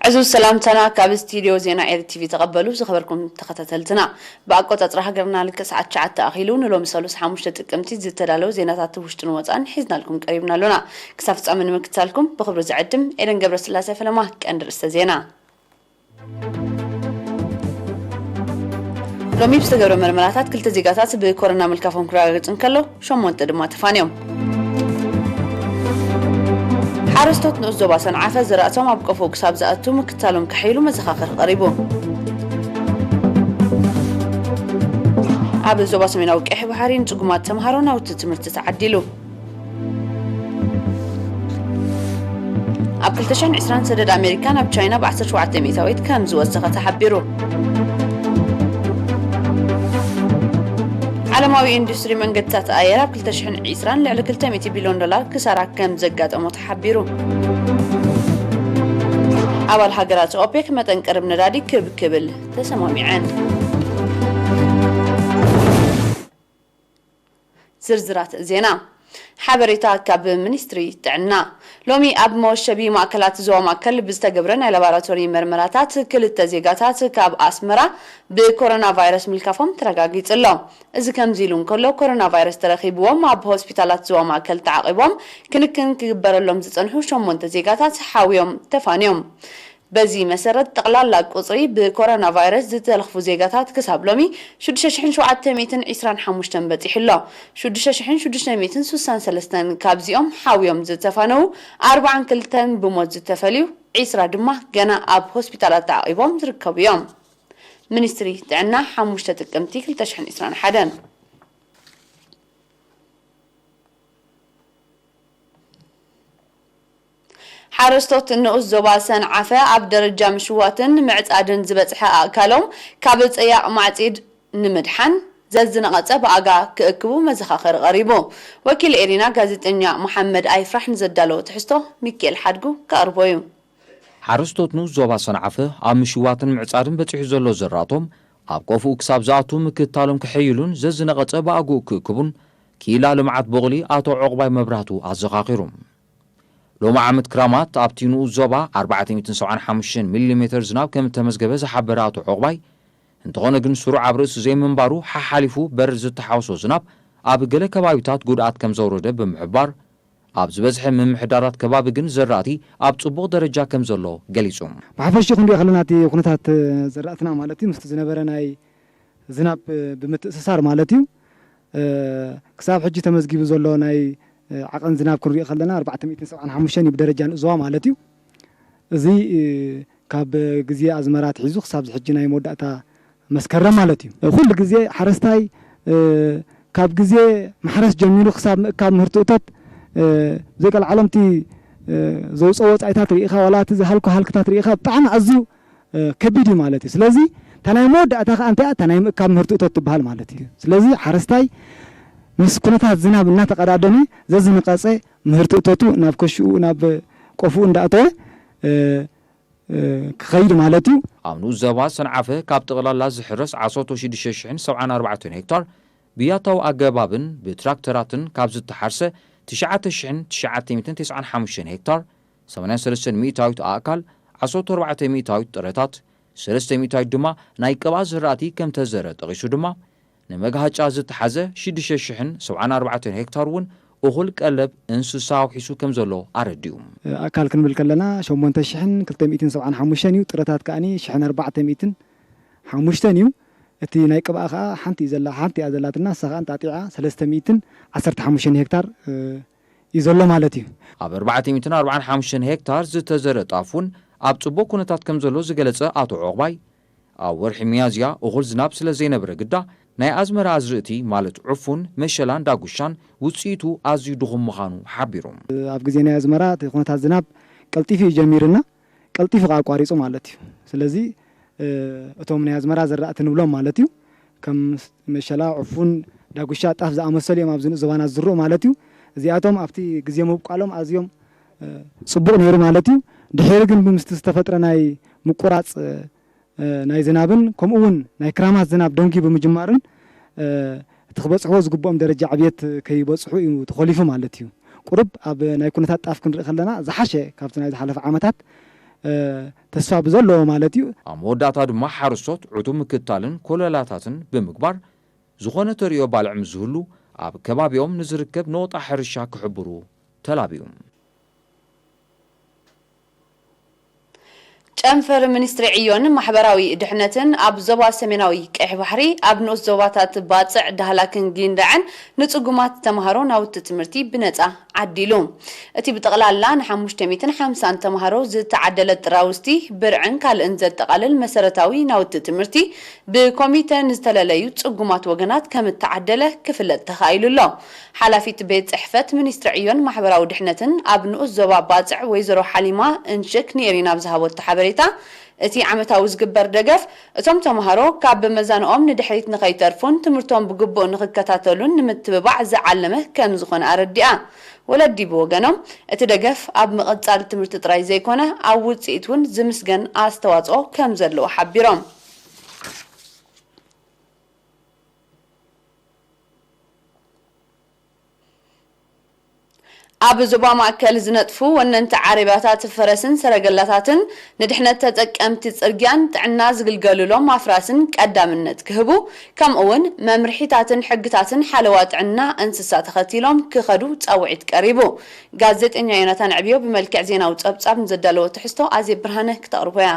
እዚ ሰላምታና ካብ ስቱድዮ ዜና ኤሪ ቲቪ ተቐበሉ። ዝኸበርኩም ተኸታተልትና፣ ብኣቆጻጽራ ሃገርና ልክዕ ሰዓት ትሽዓተ ኣኺሉ፣ ንሎሚ ሰሉስ ሓሙሽተ ጥቅምቲ ዝተዳለዉ ዜናታት ውሽጥን ወጻእን ሒዝናልኩም ቀሪብና ኣሎና። ክሳብ ፍጻመ ንምክትታልኩም ብኽብሪ ዝዕድም ኤደን ገብረስላሴ ፈለማ። ቀንዲ ርእስተ ዜና። ሎሚ ብዝተገብረ መርመራታት ክልተ ዜጋታት ብኮሮና ምልካፎም ክረጋገጽ እንከሎ፣ ሸሞንተ ድማ ተፋንዮም። ሓረስቶት ንኡስ ዞባ ሰንዓፈ ዝራእቶም ኣብ ቆፎ ክሳብ ዝኣቱ ምክታሎም ከሐይሉ መዘኻኸሪ ቀሪቡ። ኣብ ዞባ ሰሜናዊ ቀይሕ ባሕሪ ንጽጉማት ተምሃሮ ናውቲ ትምህርቲ ተዓዲሉ። ኣብ ክልተ ሽሕን ዕስራን ሰደድ ኣሜሪካ ናብ ቻይና ብ ዓሰርተ ሸውዓተ ሚእታዊት ከም ዝወሰኸ ተሓቢሩ። ዓለማዊ ኢንዱስትሪ መንገድታት ኣየር ኣብ ክልተ ሽሕን ዕስራን ልዕሊ ክልተ ሚእቲ ቢልዮን ዶላር ክሳራ ከም ዘጋጠሞ ተሓቢሩ። ኣባል ሃገራት ኦፔክ መጠን ቀረብ ነዳዲ ክብ ክብል ተሰማሚዐን። ዝርዝራት ዜና። ሓበሬታ ካብ ሚኒስትሪ ጥዕና። ሎሚ ኣብ መወሸቢ ማእከላት ዞባ ማእከል ብዝተገብረ ናይ ላቦራቶሪ መርመራታት ክልተ ዜጋታት ካብ ኣስመራ ብኮሮና ቫይረስ ምልካፎም ተረጋጊጹ ኣሎ። እዚ ከምዚ ኢሉ እንከሎ፣ ኮሮና ቫይረስ ተረኺብዎም ኣብ ሆስፒታላት ዞባ ማእከል ተዓቒቦም ክንክን ክግበረሎም ዝጸንሑ ሸሞንተ ዜጋታት ሓውዮም ተፋንዮም። በዚ መሰረት፣ ጠቕላላ ቁጽሪ ብኮሮና ቫይረስ ዝተለኽፉ ዜጋታት ክሳብ ሎሚ ሽዱሽተ ሽሕን ሸውዓተ ሚእትን ዕስራን ሓሙሽተን በጺሑ ኣሎ። ሽዱሽተ ሽሕን ሽዱሽተ ሚእትን ስሳን ሰለስተን ካብዚኦም ሓውዮም ዝተፋነዉ፣ ኣርብዓን ክልተን ብሞት ዝተፈልዩ፣ ዕስራ ድማ ገና ኣብ ሆስፒታላት ተዓቒቦም ዝርከቡ እዮም። ሚኒስትሪ ጥዕና፣ ሓሙሽተ ጥቅምቲ ክልተ ሽሕን ዕስራን ሓደን። ሓረስቶት ንኡስ ዞባ ሰንዓፈ ኣብ ደረጃ ምሽዋትን ምዕጻድን ዝበጽሐ ኣእካሎም ካብ ጸያቕ ማዕጺድ ንምድሓን ዘዝነቐጸ ብኣጋ ክእክቡ መዘኻኸሪ ቀሪቡ። ወኪል ኤሪና ጋዜጠኛ መሓመድ ኣይፍራሕ ንዘዳለዎ ትሕዝቶ ሚኪኤል ሓድጉ ከቕርቦ እዩ። ሓረስቶት ንኡስ ዞባ ሰንዓፈ ኣብ ምሽዋትን ምዕጻድን በጺሑ ዘሎ ዘራእቶም ኣብ ቆፍኡ ክሳብ ዝኣቱ ምክታሎም ክሕይሉን ዘዝነቐጸ ብኣግኡ ክእክቡን ክኢላ ልምዓት ቦቕሊ ኣቶ ዑቕባይ መብራህቱ ኣዘኻኺሩ። ሎሚ ዓመት ክራማት ኣብቲ ንኡስ ዞባ ኣርባዕተ ሚእትን ሰብዓን ሓሙሽተን ሚሊ ሜተር ዝናብ ከም እተመዝገበ ዝሓበረ ኣቶ ዑቕባይ፣ እንተኾነ ግን ስሩዕ ኣብ ርእሲ ዘይምንባሩ ሓሓሊፉ በረድ ዝተሓወሶ ዝናብ ኣብ ገለ ከባቢታት ጉድኣት ከም ዘውረደ ብምሕባር፣ ኣብ ዝበዝሐ ምምሕዳራት ከባቢ ግን ዘራእቲ ኣብ ጽቡቕ ደረጃ ከም ዘሎ ገሊጹ። ብሓፈሽኡ ክንሪኦ ከለና እቲ ኩነታት ዘራእትና ማለት እዩ ምስቲ ዝነበረ ናይ ዝናብ ብምትእስሳር ማለት እዩ፣ እ፣ ክሳብ ሕጂ ተመዝጊቡ ዘሎ ናይ፣ እ፣ ዓቐን ዝናብ ክንሪኦ ከለና ኣርባዕተ ሚእትን ሰብዓን ሓሙሽተን እዩ ብደረጃ ንኡስ ዞባ ማለት እዩ። እዚ፣ እ፣ ካብ ግዜ ኣዝመራ ኣትሒዙ ክሳብ ሕጂ ናይ መወዳእታ መስከረም ማለት እዩ። ኩሉ ግዜ ሓረስታይ፣ እ፣ ካብ ግዜ ማሕረስ ጀሚሩ ክሳብ ምእካብ ምህርቲ እቶት፣ እ፣ ብዘይቀልዓለም እቲ፣ እ፣ ዘውፅኦ ወፃኢታት ርኢኻ፣ ዋላ እቲ ዝሃልኮ ሃልክታት ርኢኻ፣ ብጣዕሚ ኣዝዩ፣ እ፣ ከቢድ እዩ ማለት እዩ። ስለዚ እታ ናይ መወዳእታ ከዓ እንታይ እያ? እታ ናይ ምእካብ ምህርቲ እቶት ትበሃል ማለት እዩ። ስለዚ ሓረስታይ ምስ ኩነታት ዝናብ እናተቐዳደመ ዘዝነቐፀ ምህርቲ እቶቱ ናብ ከሽኡ፣ ናብ ቆፍኡ እንዳእተወ፣ እ፣ እ፣ ክኸይድ ማለት እዩ። ኣብ ንኡስ ዞባ ሰንዓፈ ካብ ጠቕላላ ዝሕረስ ዓሰርተ ሽዱሽተ ሽሕን ሰብዓን ኣርባዕተን ሄክታር ብያታዊ ኣገባብን ብትራክተራትን ካብ ዝተሓርሰ ትሽዓተ ሽሕን ትሽዓተ ሚእትን ተስዓን ሓሙሽተን ሄክታር፣ ሰማንያን ሰለስተን ሚእታዊት ኣእካል፣ ዓሰርተ ኣርባዕተ ሚእታዊት ጥረታት፣ ሰለስተ ሚእታዊት ድማ ናይ ቅብኣት ዝራእቲ ከም ተዘረ ጠቒሱ ድማ፣ ንመግሃጫ ዝተሓዘ ሽዱሽተ ሽሕን ሰብዓን ኣርባዕተን ሄክታር እውን እኹል ቀለብ እንስሳ ኣውሒሱ ከም ዘሎ ኣረዲኡ። ኣእካል ክንብል ከለና ሸሞንተ ሽሕን ክልተ ሚእትን ሰብዓን ሓሙሽተን እዩ። ጥረታት ከኣኒ ሽሕን ኣርባዕተ ሚእትን ሓሙሽተን እዩ። እቲ ናይ ቅብኣ ከኣ ሓንቲ እዩ ዘላ፣ ሓንቲ እያ ዘላትና፣ ንሳ ከኣ እንጣጢዓ ሰለስተ ሚእትን ዓሰርተ ሓሙሽተን ሄክታር፣ እ፣ እዩ ዘሎ ማለት እዩ። ኣብ ኣርባዕተ ሚእትን ኣርባዓን ሓሙሽተን ሄክታር ዝተዘረ ጣፍ እውን ኣብ ጽቡቕ ኩነታት ከም ዘሎ ዝገለጸ ኣቶ ዑቕባይ፣ ኣብ ወርሒ ሚያዝያ እኹል ዝናብ ስለ ዘይነበረ ግዳ፣ ናይ ኣዝመራ ኣዝርእቲ ማለት ዕፉን፣ መሸላን ዳጉሻን ውጽኢቱ ኣዝዩ ድኹም ምዃኑ ሓቢሩ። ኣብ ግዜ ናይ ኣዝመራ እቲ ኩነታት ዝናብ ቀልጢፉ እዩ ጀሚሩና፣ ቀልጢፉ ከኣ ኣቋሪጹ ማለት እዩ። ስለዚ፣ እ፣ እቶም ናይ ኣዝመራ ዘራእቲ ንብሎም ማለት እዩ፣ ከም መሸላ፣ ዕፉን፣ ዳጉሻ፣ ጣፍ ዝኣመሰሉ እዮም ኣብዚ ንኡስ ዞባና ዝዝርኡ ማለት እዩ። እዚኣቶም ኣብቲ ግዜ ምብቋሎም ኣዝዮም፣ እ፣ ጽቡቕ ነይሩ ማለት እዩ። ድሒሩ ግን ብምስቲ ዝተፈጥረ ናይ ምቁራጽ፣ እ፣ እ፣ ናይ ዝናብን ከምኡ እውን ናይ ክራማት ዝናብ ደንጉዩ ብምጅማርን፣ እ፣ እቲ ክበጽሕዎ ዝግብኦም ደረጃ ዕብየት ከይበጽሑ እዩ ተኾሊፉ ማለት እዩ። ቁሩብ ኣብ ናይ ኩነታት ጣፍ ክንርኢ ከለና ዝሓሸ ካብቲ ናይ ዝሓለፈ ዓመታት ተስፋ ብዘለዎ ማለት እዩ። ኣብ መወዳእታ ድማ ሓረስቶት ዕቱብ ምክትታልን ኮለላታትን ብምግባር ዝኾነ ተርእዮ ባልዕ ምስ ዝህሉ ኣብ ከባቢኦም ንዝርከብ ነቑጣ ሕርሻ ክሕብሩ ተላብዩ። ጨንፈር ሚኒስትሪ ዕዮን ማሕበራዊ ድሕነትን ኣብ ዞባ ሰሜናዊ ቀይሕ ባሕሪ ኣብ ንኡስ ዞባታት ባጽዕ፣ ዳህላክን ጊንዳዕን ንጽጉማት ተምሃሮ ናውቲ ትምህርቲ ብነጻ ዓዲሉ። እቲ ብጠቕላላ ን ሓሙሽተ ሚእትን ሓምሳን ተምሃሮ ዝተዓደለ ጥራውዝቲ፣ ብርዕን ካልእን ዘጠቓልል መሰረታዊ ናውቲ ትምህርቲ ብኮሚተ ንዝተለለዩ ጽጉማት ወገናት ከም እተዓደለ ክፍለጥ ተኻኢሉ ኣሎ። ሓላፊት ቤት ጽሕፈት ሚኒስትሪ ዕዮን ማሕበራዊ ድሕነትን ኣብ ንኡስ ዞባ ባጽዕ ወይዘሮ ሓሊማ እንሽክ ንኤሪና ኣብ ዝሃበቶ ሓበሬታ፣ እቲ ዓመታዊ ዝግበር ደገፍ እቶም ተምሃሮ ካብ መዛንኦም ንድሕሪት ንኸይተርፉን ትምህርቶም ብግቡእ ንኽከታተሉን ንምትብባዕ ዝዓለመ ከም ዝኾነ ኣረዲኣ። ወለዲ ብወገኖም እቲ ደገፍ ኣብ ምቕጻል ትምህርቲ ጥራይ ዘይኮነ ኣብ ውጽኢት እውን ዝምስገን ኣስተዋጽኦ ከም ዘለዎ ሓቢሮም። ኣብ ዞባ ማእከል ዝነጥፉ ወነንቲ ዓረብያታት ፈረስን ሰረገላታትን ንድሕነት ተጠቀምቲ ጽርግያን ጥዕና ዝግልገሉሎም ኣፍራስን ቀዳምነት ክህቡ፣ ከምኡ እውን መምርሒታትን ሕግታትን ሓለዋ ጥዕና እንስሳ ተኸቲሎም ክኸዱ ጻውዒት ቀሪቡ። ጋዜጠኛ ዮናታን ዕብዮ ብመልክዕ ዜናዊ ጸብጻብ ንዘዳለዎ ትሕዝቶ ኣዜብ ብርሃነ ክተቕርቦ እያ።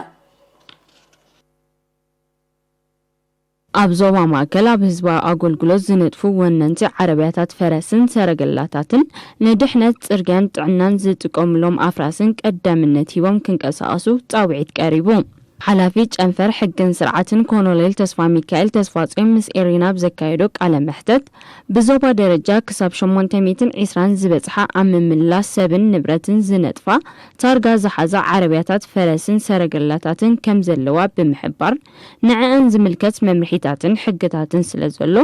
ኣብ ዞባ ማእከል ኣብ ህዝባዊ ኣገልግሎት ዝነጥፉ ወነንቲ ዓረብያታት ፈረስን ሰረገላታትን ንድሕነት ጽርግያን ጥዕናን ዝጥቀሙሎም ኣፍራስን ቀዳምነት ሂቦም ክንቀሳቐሱ ጻውዒት ቀሪቡ። ሓላፊ ጨንፈር ሕግን ስርዓትን ኮሎኔል ተስፋሚካኤል ተስፋጽዮን ምስ ኤሪና ኣብ ዘካየዶ ቃለ መሕተት፣ ብዞባ ደረጃ ክሳብ ሸሞንተ ሚእትን ዕስራን ዝበጽሓ ኣብ ምምላስ ሰብን ንብረትን ዝነጥፋ ታርጋ ዝሓዛ ዓረብያታት ፈረስን ሰረገላታትን ከም ዘለዋ ብምሕባር፣ ንዐኣን ዝምልከት መምርሒታትን ሕግታትን ስለ ዘሎ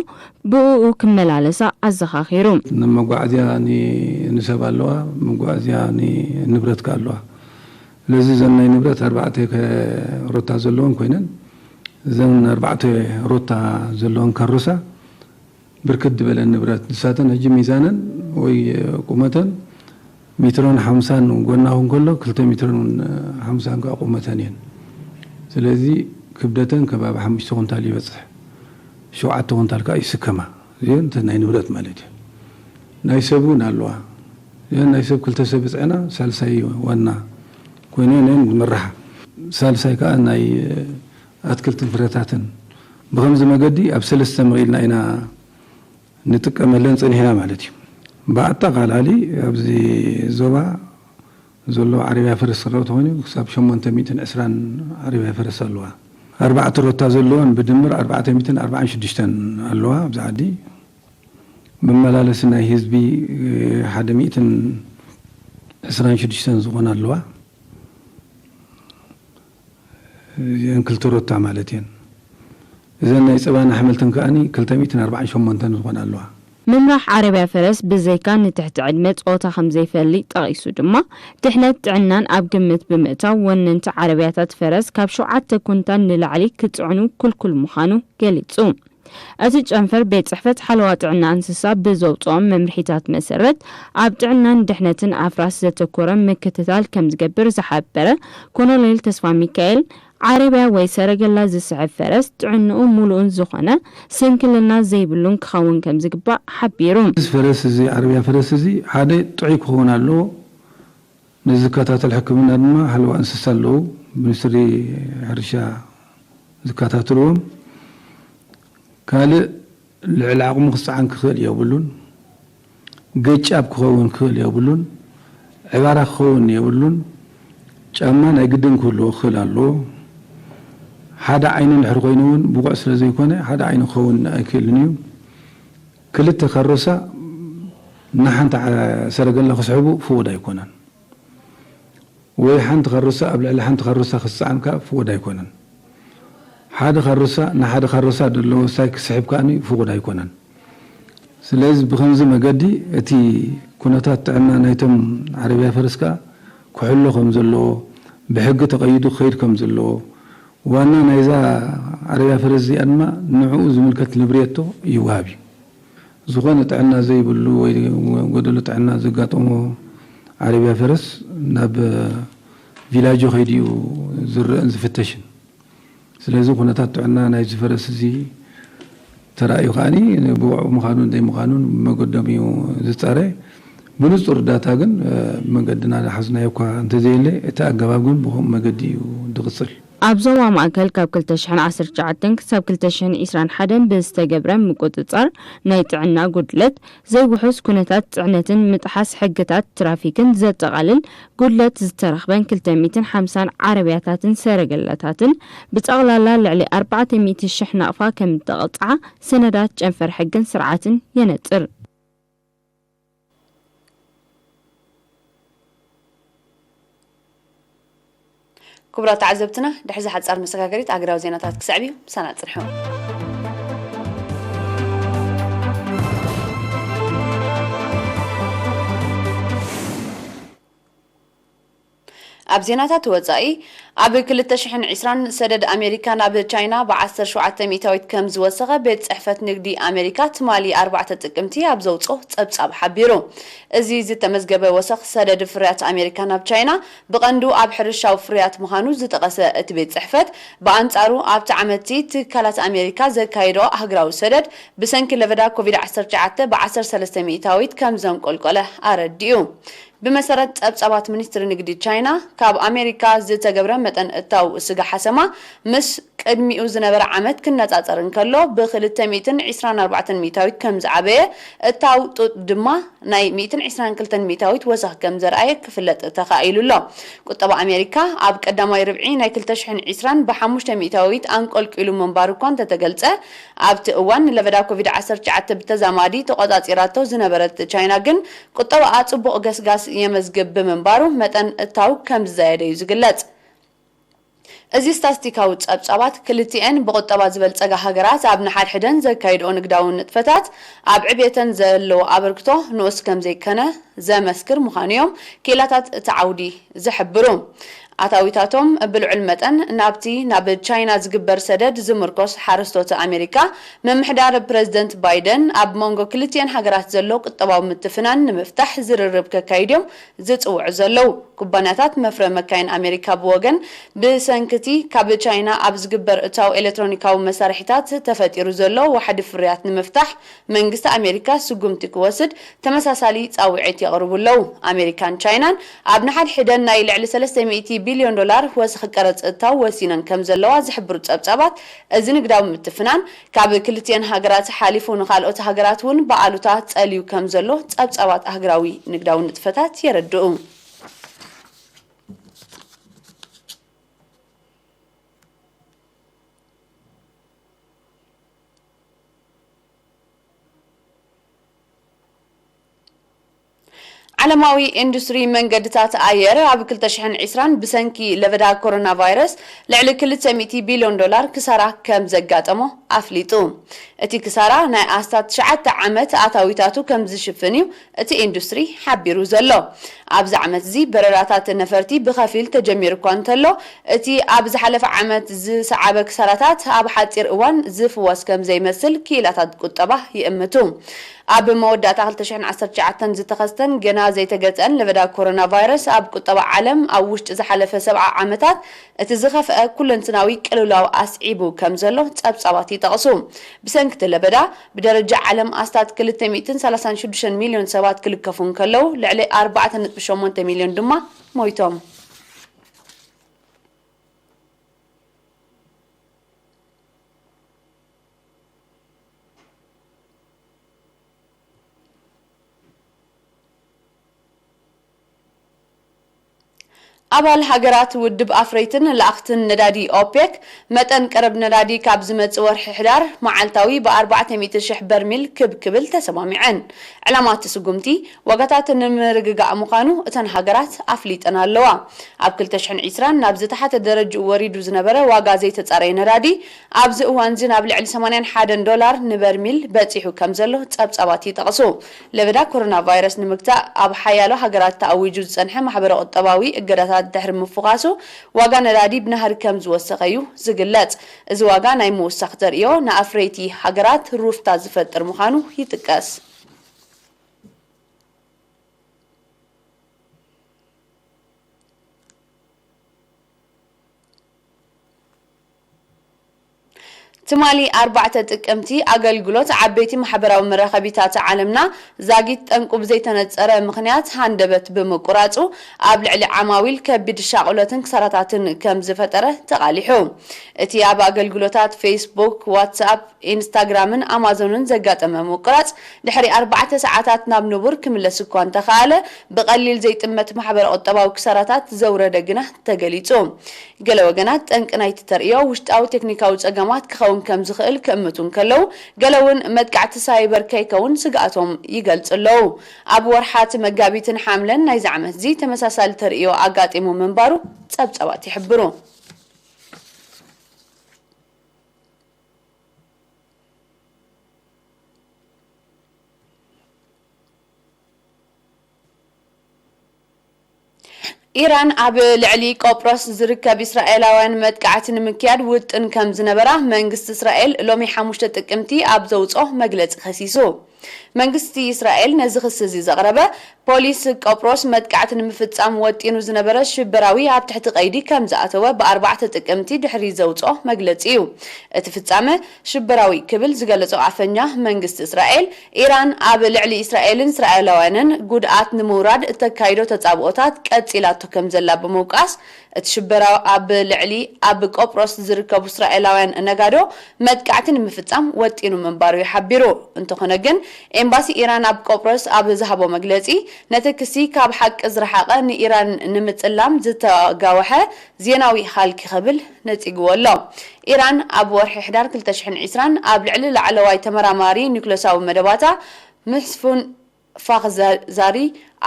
ብእኡ ክመላለሳ ኣዘኻኺሩ። ንመጓዓዝያ ንሰብ ኣለዋ፣ መጓዓዝያ ንብረት ከኣ ኣለዋ። ስለዚ እዘን ናይ ንብረት ኣርባዕተ ሮታ ዘለወን ኮይነን እዘን ኣርባዕተ ሮታ ዘለወን ካሮሳ ብርክት ዝበለ ንብረት ንሳተን ሕጂ ሚዛነን ወይ ቁመተን ሜትሮን ሓምሳን ጎና ክን ከሎ ክልተ ሜትሮን ሓምሳን ከዓ ቁመተን እየን። ስለዚ ክብደተን ከባቢ ሓሙሽተ ኩንታል ይበፅሕ፣ ሸውዓተ ኩንታል ከዓ ይስከማ። እዚአን እተን ናይ ንብረት ማለት እዩ። ናይ ሰብ እውን ኣለዋ። እዚአን ናይ ሰብ ክልተ ሰብ ብፅዕና ሳልሳይ ዋና ኮይነን እየን ዝምርሓ። ሳልሳይ ከዓ ናይ ኣትክልትን ፍረታትን ብኸምዚ መገዲ ኣብ ሰለስተ መቒልና ኢና ንጥቀመለን ጸኒሕና ማለት እዩ። ብኣጠቓላሊ ኣብዚ ዞባ ዘሎ ዓረብያ ፈረስ ስራው ተኾይኑ ክሳብ ሸሞንተ ሚእትን ዕስራን ዓረብያ ፈረስ ኣለዋ። ኣርባዕተ ሮታ ዘለወን ብድምር ኣርባዕተ ሚእትን ኣርባዓን ሽዱሽተን ኣለዋ ኣብዚ ዓዲ። መመላለሲ ናይ ህዝቢ ሓደ ሚእትን ዕስራን ሽዱሽተን ዝኾና ኣለዋ። እዚአን ክልተ ሮታ ማለት እየን። እዘን ናይ ጸባን ኣሕምልትን ከኣኒ ክልተ ሚእትን ኣርባዓን ሸሞንተን ዝኾና ኣለዋ። ምምራሕ ዓረብያ ፈረስ ብዘይካ ንትሕቲ ዕድመ ጾታ ከም ዘይፈሊ ጠቒሱ ድማ፣ ድሕነት ጥዕናን ኣብ ግምት ብምእታው ወነንቲ ዓረብያታት ፈረስ ካብ ሸውዓተ ኩንታል ንላዕሊ ክጽዕኑ ክልኩል ምዃኑ ገሊጹ። እቲ ጨንፈር ቤት ጽሕፈት ሓለዋ ጥዕና እንስሳ ብዘውጽኦም መምርሒታት መሰረት ኣብ ጥዕናን ድሕነትን ኣፍራስ ዘተኮረ ምክትታል ከም ዝገብር ዝሓበረ ኮሎኔል ተስፋሚካኤል፣ ዓረብያ ወይ ሰረገላ ዝስሕብ ፈረስ ጥዕንኡ ሙሉእን ዝኾነ ስንክልና ዘይብሉን ክኸውን ከም ዝግባእ ሓቢሩ። እዚ ፈረስ እዚ ዓረብያ ፈረስ እዚ ሓደ ጥዑይ ክኸውን ኣለዎ። ነዚ ዝከታተል ሕክምና ድማ ሓለዋ እንስሳ ኣለዉ፣ ሚኒስትሪ ሕርሻ ዝከታተልዎም። ካልእ ልዕሊ ዓቕሙ ክጸዓን ክኽእል የብሉን። ገጫብ ክኸውን ክኽእል የብሉን። ዕባራ ክኸውን የብሉን። ጫማ ናይ ግድን ክህልዎ ክኽእል ኣለዎ። ሓደ ዓይኑ እንድሕር ኮይኑ እውን ብቑዕ ስለ ዘይኮነ ሓደ ዓይኑ ክኸውን ኣይክእልን እዩ። ክልተ ካሮሳ ንሓንቲ ሰረገላ ክስሕቡ ፍቑድ ኣይኮነን። ወይ ሓንቲ ካሮሳ ኣብ ልዕሊ ሓንቲ ካሮሳ ክስዓን ከኣ ፍቑድ ኣይኮነን። ሓደ ካሮሳ ንሓደ ካሮሳ ደለዎ ሳይ ክስሕብ ከኣ ፍቑድ ኣይኮነን። ስለዚ ብኸምዚ መገዲ እቲ ኩነታት ጥዕና ናይቶም ዓረብያ ፈረስ ከኣ ክሕሎ ከም ዘለዎ፣ ብሕጊ ተቐይዱ ክኸይድ ከም ዘለዎ፣ ዋና ናይዛ ዓረብያ ፈረስ እዚኣ ድማ ንዕኡ ዝምልከት ንብሬቶ ይወሃብ እዩ። ዝኾነ ጥዕና ዘይብሉ ወይ ጎደሎ ጥዕና ዘጋጠሞ ዓረብያ ፈረስ ናብ ቪላጆ ከይዱ እዩ ዝረእን ዝፍተሽን። ስለዚ ኩነታት ጥዕና ናይ ዝፈረስ እዚ ተራእዩ ከዓኒ ብቑዕ ምዃኑን ዘይምዃኑን መገዶም እዩ ዝጻረ። ብንጹር ዳታ ግን፣ እ፣ መገድና ዝሓዝናዮ እኳ እንተዘየለ፣ እቲ ኣገባብ ግን ብኸምኡ መገዲ እዩ ዝቕጽል። ኣብ ዞባ ማእከል ካብ ክልተ ሽሕን ዓሰርተ ትሽዓተን ክሳብ ክልተ ሽሕን ዕስራን ሓደን ብዝተገብረ ምቁጽጻር ናይ ጥዕና ጉድለት፣ ዘይውሑስ ኩነታት ጽዕነትን ምጥሓስ ሕግታት ትራፊክን ዘጠቓልል ጉድለት ዝተረኽበን ክልተ ሚእትን ሓምሳን ዓረብያታትን ሰረገላታትን ብጠቕላላ ልዕሊ ኣርባዕተ ሚእቲ ሽሕ ናቕፋ ከም እተቐጽዓ ሰነዳት ጨንፈር ሕግን ስርዓትን የነጽር። ክቡራት ተዓዘብትና፣ ድሕዚ ሓጻር መሰጋገሪት ኣገራዊ ዜናታት ክስዕብ እዩ። ምሳና ጽንሑ። ኣብ ዜናታት ወጻኢ፣ ኣብ ክልተ ሽሕን ዕስራን ሰደድ ኣሜሪካ ናብ ቻይና ብዓሰርተ ሸውዓተ ሚእታዊት ከም ዝወሰኸ ቤት ጽሕፈት ንግዲ ኣሜሪካ ትማሊ ኣርባዕተ ጥቅምቲ ኣብ ዘውጽኦ ጸብጻብ ሓቢሩ። እዚ ዝተመዝገበ ወሰኽ ሰደድ ፍርያት ኣሜሪካ ናብ ቻይና ብቐንዱ ኣብ ሕርሻዊ ፍርያት ምዃኑ ዝጠቐሰ እቲ ቤት ጽሕፈት፣ ብኣንጻሩ ኣብቲ ዓመትቲ ትካላት ኣሜሪካ ዘካየዶ ኣህጉራዊ ሰደድ ብሰንኪ ለበዳ ኮቪድ ዓሰርተ ትሽዓተ ብ ዓሰርተ ሰለስተ ሚእታዊት ከም ዘንቆልቆለ ኣረዲኡ። ብመሰረት ጸብጻባት ሚኒስትሪ ንግዲ ቻይና፣ ካብ ኣሜሪካ ዝተገብረ መጠን እታው ስጋ ሓሰማ ምስ ቅድሚኡ ዝነበረ ዓመት ክነጻጸር እንከሎ፣ ብ ክልተ ሚእትን ዕስራን ኣርባዕተን ሚእታዊት ከም ዝዓበየ፣ እታው ጡጥ ድማ ናይ ሚእትን ዕስራን ክልተን ሚእታዊት ወሰኽ ከም ዘርኣየ ክፍለጥ ተኻኢሉ ኣሎ። ቁጠባ ኣሜሪካ ኣብ ቀዳማይ ርብዒ ናይ ክልተ ሽሕን ዕስራን ብ ሓሙሽተ ሚእታዊት ኣንቆልቂሉ ምንባሩ እኳ እንተተገልጸ፣ ኣብቲ እዋን ለበዳ ኮቪድ ዓሰርተ ትሽዓተ ብተዛማዲ ተቖጻጺራቶ ዝነበረት ቻይና ግን፣ ቁጠባኣ ጽቡቕ ገስጋስ የመዝግብ ብምንባሩ፣ መጠን እታው ከም ዝዛየደ እዩ ዝግለጽ። እዚ ስታስቲካዊ ጸብጻባት፣ ክልቲኤን ብቁጠባ ዝበልጸጋ ሃገራት ኣብ ንሓድሕደን ዘካይድኦ ንግዳዊ ንጥፈታት ኣብ ዕብየተን ዘለዎ ኣበርክቶ ንኡስ ከም ዘይከነ ዘመስክር ምዃኑ እዮም ክኢላታት እቲ ዓውዲ ዝሕብሩ። ኣታዊታቶም ብልዑል መጠን ናብቲ ናብ ቻይና ዝግበር ሰደድ ዝምርኮስ ሓረስቶት ኣሜሪካ፣ ምምሕዳር ፕረዚደንት ባይደን ኣብ መንጎ ክልቲኤን ሃገራት ዘሎ ቁጠባዊ ምትፍናን ንምፍታሕ ዝርርብ ከካይድ እዮም ዝጽውዑ ዘለዉ። ኩባንያታት መፍረ መካይን ኣሜሪካ ብወገን፣ ብሰንክቲ ካብ ቻይና ኣብ ዝግበር እታው ኤሌክትሮኒካዊ መሳርሒታት ተፈጢሩ ዘሎ ዋሕዲ ፍርያት ንምፍታሕ፣ መንግስቲ ኣሜሪካ ስጉምቲ ክወስድ ተመሳሳሊ ጻውዒት የቕርቡ ኣለዉ። ኣሜሪካን ቻይናን ኣብ ንሓድሕደን ናይ ልዕሊ ሰለስተ ሚእቲ ቢልዮን ዶላር ወሰኽ ቀረጽ እታው ወሲነን ከም ዘለዋ ዝሕብሩ ጸብጻባት፣ እዚ ንግዳዊ ምትፍናን ካብ ክልቲኤን ሃገራት ሓሊፉ ንኻልኦት ሃገራት እውን ብኣሉታ ጸልዩ ከም ዘሎ ጸብጻባት ኣህጉራዊ ንግዳዊ ንጥፈታት የረድኡ። ዓለማዊ ኢንዱስትሪ መንገድታት ኣየር ኣብ ክልተ ሽሕን ዕስራን ብሰንኪ ለበዳ ኮሮና ቫይረስ ልዕሊ ክልተ ሚእቲ ቢልዮን ዶላር ክሳራ ከም ዘጋጠሞ ኣፍሊጡ። እቲ ክሳራ ናይ ኣስታት ትሽዓተ ዓመት ኣታዊታቱ ከም ዝሽፍን እዩ እቲ ኢንዱስትሪ ሓቢሩ ዘሎ። ኣብዚ ዓመት እዚ በረራታት ነፈርቲ ብኸፊል ተጀሚሩ እኳ እንተሎ፣ እቲ ኣብ ዝሓለፈ ዓመት ዝሰዓበ ክሳራታት ኣብ ሓጺር እዋን ዝፍወስ ከም ዘይመስል ክኢላታት ቁጠባ ይእምቱ። ኣብ መወዳእታ ክልተ ሽሕን ዓሰርተ ትሽዓተን ዝተኸስተን ገና ዘይተገትአን ለበዳ ኮሮና ቫይረስ ኣብ ቁጠባ ዓለም ኣብ ውሽጢ ዝሓለፈ ሰብዓ ዓመታት እቲ ዝኸፍአ ኩለንትናዊ ቅልውላው ኣስዒቡ ከም ዘሎ ጸብጻባት ይጠቕሱ። ብሰንኪ እቲ ለበዳ፣ ብደረጃ ዓለም ኣስታት ክልተ ሚእትን ሰላሳን ሽዱሽተን ሚልዮን ሰባት ክልከፉ እንከለዉ፣ ልዕሊ ኣርባዕተ ነጥቢ ሸሞንተ ሚልዮን ድማ ሞይቶም። ኣባል ሃገራት ውድብ ኣፍረይትን ለኣኽትን ነዳዲ ኦፔክ፣ መጠን ቀረብ ነዳዲ ካብ ዝመጽእ ወርሒ ሕዳር መዓልታዊ ብ ኣርባዕተ ሚእቲ ሽሕ በርሚል ክብ ክብል ተሰማሚዐን። ዕላማ እቲ ስጉምቲ፣ ዋጋታት ንምርግጋእ ምዃኑ እተን ሃገራት ኣፍሊጠን ኣለዋ። ኣብ ክልተ ሽሕን ዕስራን ናብ ዝተሓተ ደረጅኡ ወሪዱ ዝነበረ ዋጋ ዘይተጻረየ ነዳዲ፣ ኣብዚ እዋንዚ ናብ ልዕሊ ሰማንያን ሓደን ዶላር ንበርሚል በጺሑ ከም ዘሎ ጸብጻባት ይጠቕሱ። ለበዳ ኮሮና ቫይረስ ንምግታእ ኣብ ሓያሎ ሃገራት ተኣዊጁ ዝጸንሐ ማሕበረ ቁጠባዊ እገዳታት ድሕሪ ምፍዃሱ፣ ዋጋ ነዳዲ ብናህሪ ከም ዝወሰኸ እዩ ዝግለጽ። እዚ ዋጋ ናይ ምውሳኽ ተርእዮ ንኣፍረይቲ ሃገራት ሩፍታ ዝፈጥር ምዃኑ ይጥቀስ። ትማሊ ኣርባዕተ ጥቅምቲ ኣገልግሎት ዓበይቲ ማሕበራዊ መራኸቢታት ዓለምና ዛጊት ጠንቁ ብዘይተነጸረ ምኽንያት ሃንደበት ብምቁራጹ ኣብ ልዕሊ ዓማዊል ከቢድ ሻቕሎትን ክሳራታትን ከም ዝፈጠረ ተቓሊሑ። እቲ ኣብ ኣገልግሎታት ፌስቡክ፣ ዋትስኣፕ፣ ኢንስታግራምን ኣማዞንን ዘጋጠመ ምቁራጽ ድሕሪ ኣርባዕተ ሰዓታት ናብ ንቡር ክምለስ እኳ እንተኸኣለ ብቐሊል ዘይጥመት ማሕበረ ቁጠባዊ ክሳራታት ዘውረደ ግና ተገሊጹ። ገለ ወገናት ጠንቂ ናይቲ ተርእዮ ውሽጣዊ ቴክኒካዊ ጸገማት ክኸውን ከም ዝኽእል ክእምቱ እንከለዉ፣ ገለ እውን መጥቃዕቲ ሳይበር ከይከውን ስግኣቶም ይገልጹ ኣለዉ። ኣብ ወርሓት መጋቢትን ሓምለን ናይዚ ዓመትዚ ተመሳሳሊ ተርእዮ ኣጋጢሙ ምንባሩ ጸብጻባት ይሕብሩ። ኢራን ኣብ ልዕሊ ቆጵሮስ ዝርከብ እስራኤላውያን መጥቃዕቲ ንምክያድ ውጥን ከም ዝነበራ መንግስቲ እስራኤል ሎሚ ሓሙሽተ ጥቅምቲ ኣብ ዘውፅኦ መግለፂ ከሲሱ። መንግስቲ እስራኤል ነዚ ክሲ እዚ ዘቕረበ፣ ፖሊስ ቆጵሮስ መጥቃዕቲ ንምፍጻም ወጢኑ ዝነበረ ሽበራዊ ኣብ ትሕቲ ቀይዲ ከም ዝኣተወ ብኣርባዕተ ጥቅምቲ ድሕሪ ዘውፅኦ መግለፂ እዩ። እቲ ፍጻመ ሽበራዊ ክብል ዝገለጾ ኣፈኛ መንግስቲ እስራኤል፣ ኢራን ኣብ ልዕሊ እስራኤልን እስራኤላውያንን ጉድኣት ንምውራድ እተካይዶ ተጻብኦታት ቀጺላቶ ከም ዘላ ብምውቃስ፣ እቲ ሽበራ ኣብ ልዕሊ ኣብ ቆጵሮስ ዝርከቡ እስራኤላውያን ነጋዶ መጥቃዕቲ ንምፍጻም ወጢኑ ምንባሩ እዩ ሓቢሩ። እንተኾነ ግን፣ ኤምባሲ ኢራን ኣብ ቆጵሮስ ኣብ ዝሃቦ መግለጺ፣ ነቲ ክሲ ካብ ሓቂ ዝረሓቐ ንኢራን ንምጽላም ዝተጋወሐ ዜናዊ ሃልኪ ክብል ነጺግዎ ኣሎ። ኢራን ኣብ ወርሒ ሕዳር ክልተ ሽሕን ዕስራን ኣብ ልዕሊ ላዕለዋይ ተመራማሪ ኒውክለሳዊ መደባታ መስፉን ፋኽዛሪ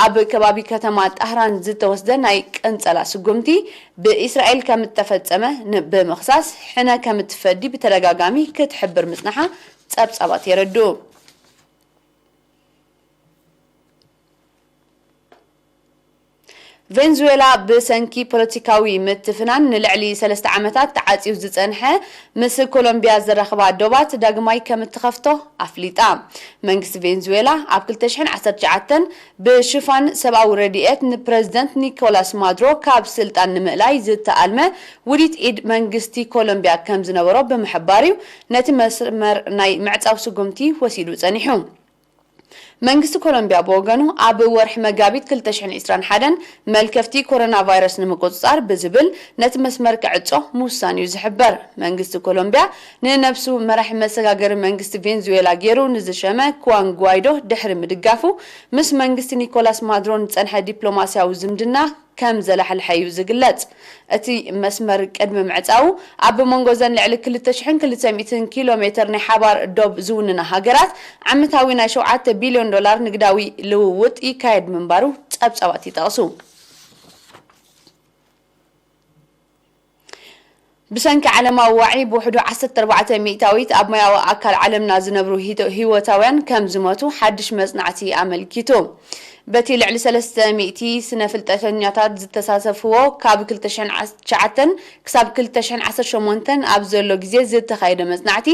ኣብ ከባቢ ከተማ ጣህራን ዝተወስደ ናይ ቅንጸላ ስጉምቲ ብእስራኤል ከም እተፈጸመ ን-፣ ብምኽሳስ ሕነ ከም እትፈዲ ብተደጋጋሚ ክትሕብር ምጽንሓ ጸብጻባት የረድኡ። ቬንዙዌላ ብሰንኪ ፖለቲካዊ ምትፍናን ንልዕሊ ሰለስተ ዓመታት ተዓጽዩ ዝጸንሐ ምስ ኮሎምቢያ ዘራኽባ ዶባት ዳግማይ ከም እትኸፍቶ ኣፍሊጣ። መንግስቲ ቬንዙዌላ ኣብ ክልተ ሽሕን ዓሰርተ ትሽዓተን ብሽፋን ሰብኣዊ ረድኤት ንፕረዚደንት ኒኮላስ ማዱሮ ካብ ስልጣን ንምእላይ ዝተኣልመ ውዲት ኢድ መንግስቲ ኮሎምቢያ ከም ዝነበሮ ብምሕባር እዩ ነቲ መስመር ናይ ምዕጻው ስጉምቲ ወሲዱ ጸኒሑ። መንግስቲ ኮሎምቢያ ብወገኑ፣ ኣብ ወርሒ መጋቢት ክልተ ሽሕን ዕስራን ሓደን መልከፍቲ ኮሮና ቫይረስ ንምቁጽጻር ብዝብል ነቲ መስመር ክዕጾ ምውሳኑ እዩ ዝሕበር። መንግስቲ ኮሎምቢያ ንነብሱ መራሒ መሰጋገሪ መንግስቲ ቬንዙዌላ ገይሩ ንዝሸመ ኩዋን ጓይዶ ድሕሪ ምድጋፉ፣ ምስ መንግስቲ ኒኮላስ ማዱሮ ንጸንሐ ዲፕሎማስያዊ ዝምድና ከም ዘላሕልሐ እዩ ዝግለጽ። እቲ መስመር ቅድሚ ምዕጻዉ፣ ኣብ መንጎ እዘን ልዕሊ ክልተ ሽሕን ክልተ ሚእትን ኪሎ ሜተር ናይ ሓባር ዶብ ዝውንና ሃገራት፣ ዓመታዊ ናይ ሸውዓተ ቢልዮን ዶላር ንግዳዊ ልውውጥ ይካየድ ምንባሩ ጸብጻባት ይጠቕሱ። ብሰንኪ ዓለማዊ ዋዒ፣ ብውሕዱ ዓሰርተ ኣርባዕተ ሚእታዊት ኣብ ማያዊ ኣካል ዓለምና ዝነብሩ ሂቶ-፣ ህይወታውያን ከም ዝሞቱ ሓድሽ መጽናዕቲ ኣመልኪቱ። በቲ ልዕሊ ሰለስተ ሚእቲ ስነ ፍልጠተኛታት ዝተሳተፍዎ፣ ካብ ክልተ ሽሕን ትሽዓተን ክሳብ ክልተ ሽሕን ዓሰርተ ሸሞንተን ኣብ ዘሎ ግዜ ዝተኻየደ መጽናዕቲ፣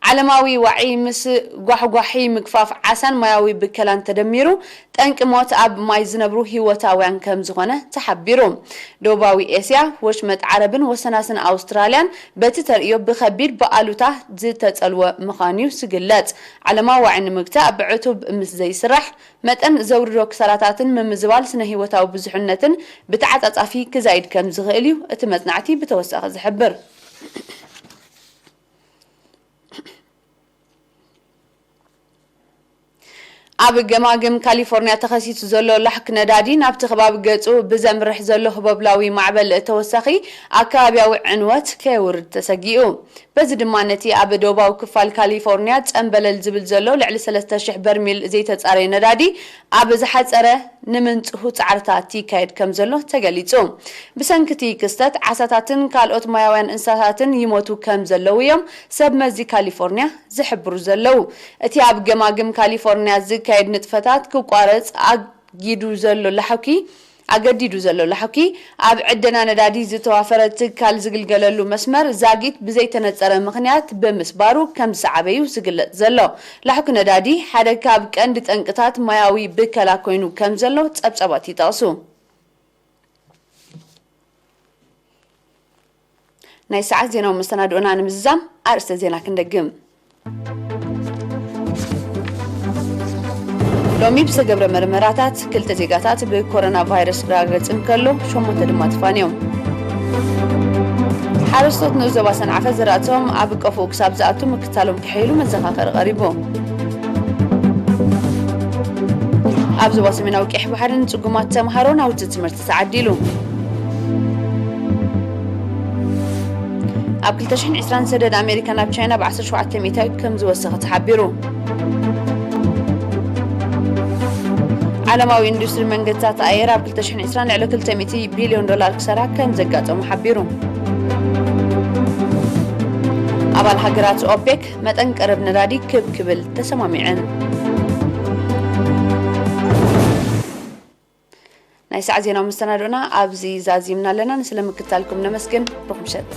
ዓለማዊ ዋዒ ምስ ጓሕጓሒ ምግፋፍ ዓሳን ማያዊ ብከላን ተደሚሩ፣ ጠንቂ ሞት ኣብ ማይ ዝነብሩ ህይወታውያን ከም ዝኾነ ተሓቢሩ። ደቡባዊ ኤስያ፣ ወሽመጥ ዓረብን ወሰናስን ኣውስትራልያን በቲ ተርእዮ ብኸቢድ ብኣሉታ ዝተጸልወ ምዃኑ እዩ ዝግለጽ። ዓለማዊ ዋዒ ንምግታእ ብዕቱብ ምስ ዘይስራሕ፣ መጠን ዘውርዶ ክሳራታትን ምምዝባል ስነ ህይወታዊ ብዙሕነትን ብተዓጻጻፊ ክዛይድ ከም ዝኽእል እዩ እቲ መጽናዕቲ ብተወሳኺ ዝሕብር። ኣብ ገማግም ካሊፎርንያ ተኸሲቱ ዘሎ ላሕኪ ነዳዲ ናብቲ ከባቢ ገጹ ብዘምርሕ ዘሎ ህቦብላዊ ማዕበል ተወሳኺ ኣከባብያዊ ዕንወት ከየውርድ ተሰጊኡ። በዚ ድማ ነቲ ኣብ ደቡባዊ ክፋል ካሊፎርንያ ጸምበለል ዝብል ዘሎ ልዕሊ ሰለስተ ሽሕ በርሚል ዘይተጻረየ ነዳዲ ኣብ ዝሓጸረ ንምንጽሁ ጻዕርታት ይካየድ ከም ዘሎ ተገሊጹ። ብሰንኪ እቲ ክስተት ዓሳታትን ካልኦት ማያውያን እንስሳታትን ይሞቱ ከም ዘለዉ እዮም ሰብ መዚ ካሊፎርንያ ዝሕብሩ ዘለዉ። እቲ ኣብ ገማግም ካሊፎርንያ ዝካየድ ንጥፈታት ክቋረጽ ኣጊዱ ዘሎ ላሕኪ፣ ኣገዲዱ ዘሎ ላሕኪ፣ ኣብ ዕደና ነዳዲ ዝተዋፈረ ትካል ዝግልገለሉ መስመር ዛጊት ብዘይተነጸረ ምኽንያት ብምስባሩ ከም ዝሰዓበ እዩ ዝግለጽ ዘሎ። ላሕኪ ነዳዲ ሓደ ካብ ቀንዲ ጠንቅታት ማያዊ ብከላ ኮይኑ ከም ዘሎ ጸብጻባት ይጠቕሱ። ናይ ሰዓት ዜናዊ መሰናድኦና ንምዝዛም ኣርእስተ ዜና ክንደግም። ሎሚ ብዝተገብረ መርመራታት ክልተ ዜጋታት ብኮሮና ቫይረስ ክረጋገጽ እንከሎ፣ ሸሞንተ ድማ ተፋንዮም። ሓረስቶት ንኡስ ዞባ ሰንዓፈ ዝራእቶም ኣብ ቀፎኡ ክሳብ ዝኣቱ ምክታሎም ክሕይሉ መዘኻኸሪ ቀሪቡ። ኣብ ዞባ ሰሜናዊ ቀይሕ ባሕሪ ንጽጉማት ተምሃሮ ናውቲ ትምህርቲ ተዓዲሉ። ኣብ ክልተ ሽሕን ዕስራን ሰደድ ኣሜሪካ ናብ ቻይና ብ ዓሰርተ ሸውዓተ ሚእታዊት ከም ዝወሰኸ ተሓቢሩ። ዓለማዊ ኢንዱስትሪ መንገድታት ኣየር ኣብ ክልተ ሽሕን ዕስራን ልዕሊ ክልተ ሚእቲ ቢልዮን ዶላር ክሰራ ከም ዘጋጠሙ ሓቢሩ። ኣባል ሃገራት ኦፔክ መጠን ቀረብ ነዳዲ ክብ ክብል ተሰማሚዐን። ናይ ሰዓት ዜናዊ መሰናድኦና ኣብዚ ዛዚምና ኣለና። ንስለ ምክታልኩም ነመስግን። ርኹም ምሸት።